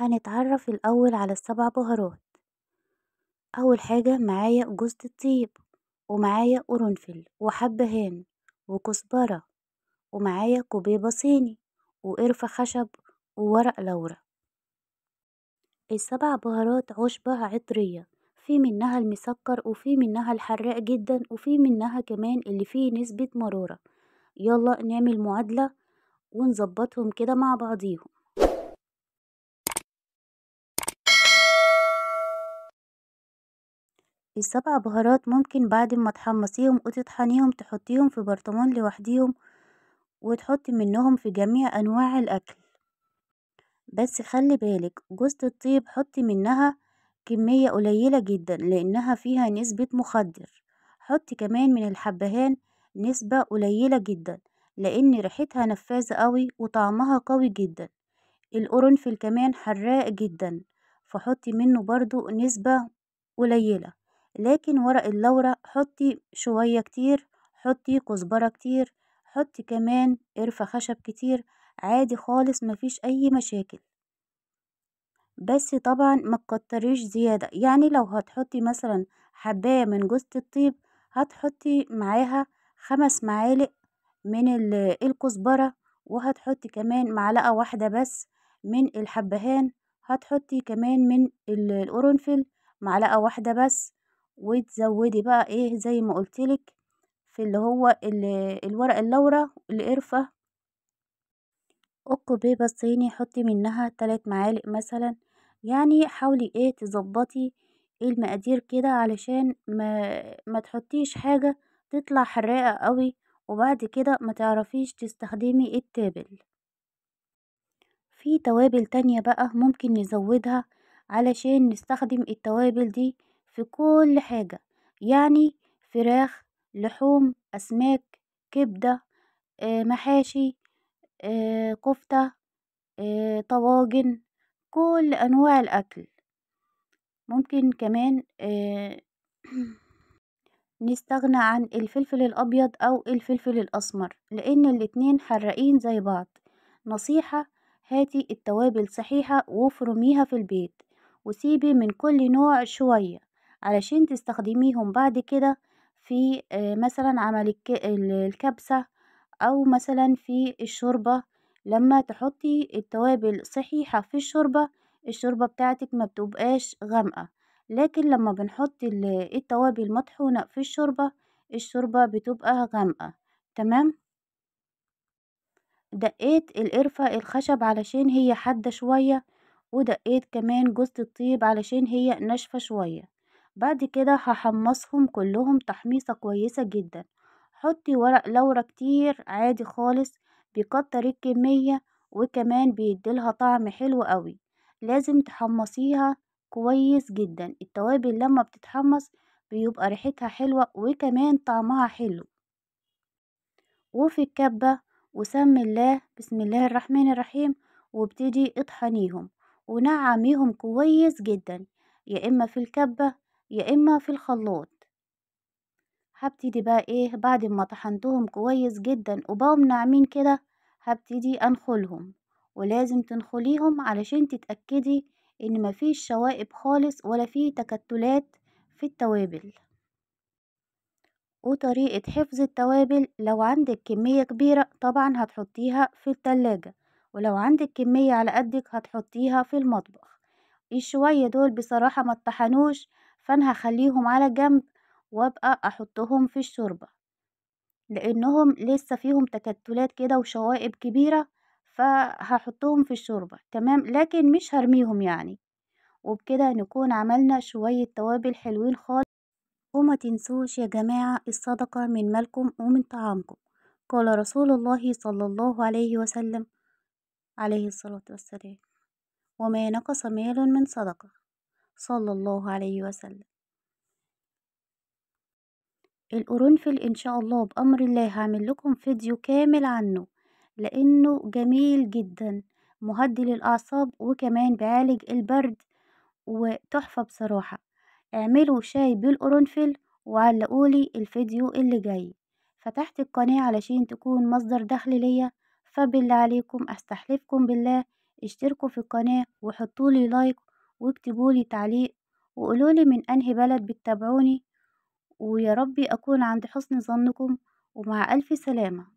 هنتعرف الأول على السبع بهارات. أول حاجة معايا جوزة الطيب، ومعايا قرنفل وحبهان وكزبرة، ومعايا كوبيبة صيني وقرفة خشب وورق لورا. السبع بهارات عشبة عطرية، في منها المسكر وفي منها الحراق جدا وفي منها كمان اللي فيه نسبة مرارة. يلا نعمل معادلة ونظبطهم كده مع بعضيهم. السبع بهارات ممكن بعد ما تحمصيهم وتطحنيهم تحطيهم في برطمان لوحديهم وتحطي منهم في جميع انواع الاكل، بس خلي بالك جوزة الطيب حطي منها كمية قليلة جدا لانها فيها نسبة مخدر. حطي كمان من الحبهان نسبة قليلة جدا لان ريحتها نفاذة قوي وطعمها قوي جدا. القرنفل كمان حراق جدا فحطي منه برضو نسبة قليلة، لكن ورق اللورة حطي شوية كتير، حطي كزبرة كتير، حطي كمان قرفة خشب كتير، عادي خالص مفيش اي مشاكل. بس طبعا ما تكتريش زيادة، يعني لو هتحطي مثلا حباية من جوزة الطيب هتحطي معاها 5 معالق من الكزبرة، وهتحطي كمان معلقة واحدة بس من الحبهان، هتحطي كمان من القرنفل معلقة واحدة بس، وتزودي بقى ايه زي ما قلتلك في اللي هو الورق اللورة القرفة. الكوبيبة الصيني حطي منها 3 معالق مثلا، يعني حاولي ايه تظبطي المقادير كده علشان ما تحطيش حاجة تطلع حراقة قوي وبعد كده ما تعرفيش تستخدمي التابل. في توابل تانية بقى ممكن نزودها علشان نستخدم التوابل دي في كل حاجة، يعني فراخ، لحوم، أسماك، كبدة، محاشي، كفتة، طواجن، كل أنواع الأكل. ممكن كمان نستغنى عن الفلفل الأبيض أو الفلفل الأسمر لأن الاتنين حراقين زي بعض. نصيحة، هاتي التوابل صحيحة وافرميها في البيت وسيبي من كل نوع شوية علشان تستخدميهم بعد كده في مثلا عمل الكبسة أو مثلا في الشوربة. لما تحطي التوابل صحيحة في الشوربة، الشوربة بتاعتك ما بتبقاش غامقة، لكن لما بنحط التوابل مطحونة في الشوربة، الشوربة بتبقى غامقة. تمام. دقيت القرفة الخشب علشان هي حادة شوية، ودقيت كمان جوزة الطيب علشان هي ناشفة شوية. بعد كده هحمصهم كلهم تحميصة كويسة جدا. حطي ورق لورا كتير عادي خالص، بيكتر الكمية وكمان بيديلها طعم حلو قوي. لازم تحمصيها كويس جدا، التوابل لما بتتحمص بيبقى ريحتها حلوة وكمان طعمها حلو. وفي الكبة وسم الله، بسم الله الرحمن الرحيم، وابتدي اطحنيهم ونعميهم كويس جدا، يا اما في الكبة يا اما في الخلاط. هبتدي بقى ايه بعد ما طحنتهم كويس جدا وبقوا ناعمين كده، هبتدي انخلهم. ولازم تنخليهم علشان تتأكدي ان مفيش شوائب خالص ولا فيه تكتلات في التوابل. وطريقة حفظ التوابل، لو عندك كمية كبيرة طبعا هتحطيها في التلاجة، ولو عندك كمية على قدك هتحطيها في المطبخ. الشوية دول بصراحة ما اتطحنوش، فانا هخليهم على جنب وابقى احطهم في الشوربة لانهم لسه فيهم تكتلات كده وشوائب كبيرة، فهحطهم في الشوربة. تمام، لكن مش هرميهم يعني. وبكده نكون عملنا شوية توابل حلوين خالص. وما تنسوش يا جماعة الصدقة من مالكم ومن طعامكم. قال رسول الله صلى الله عليه وسلم عليه الصلاة والسلام: وما نقص مال من صدقة، صلى الله عليه وسلم. القرنفل إن شاء الله بأمر الله هعمل لكم فيديو كامل عنه لأنه جميل جدا، مهدي للأعصاب وكمان بيعالج البرد وتحفة بصراحة. اعملوا شاي بالقرنفل وعلقولي الفيديو اللي جاي. فتحت القناة علشان تكون مصدر دخل ليا، فبالله عليكم استحلفكم بالله اشتركوا في القناة وحطولي لايك واكتبولي تعليق وقولولي من انهي بلد بتتابعوني، ويا ربي اكون عند حسن ظنكم، ومع الف سلامة.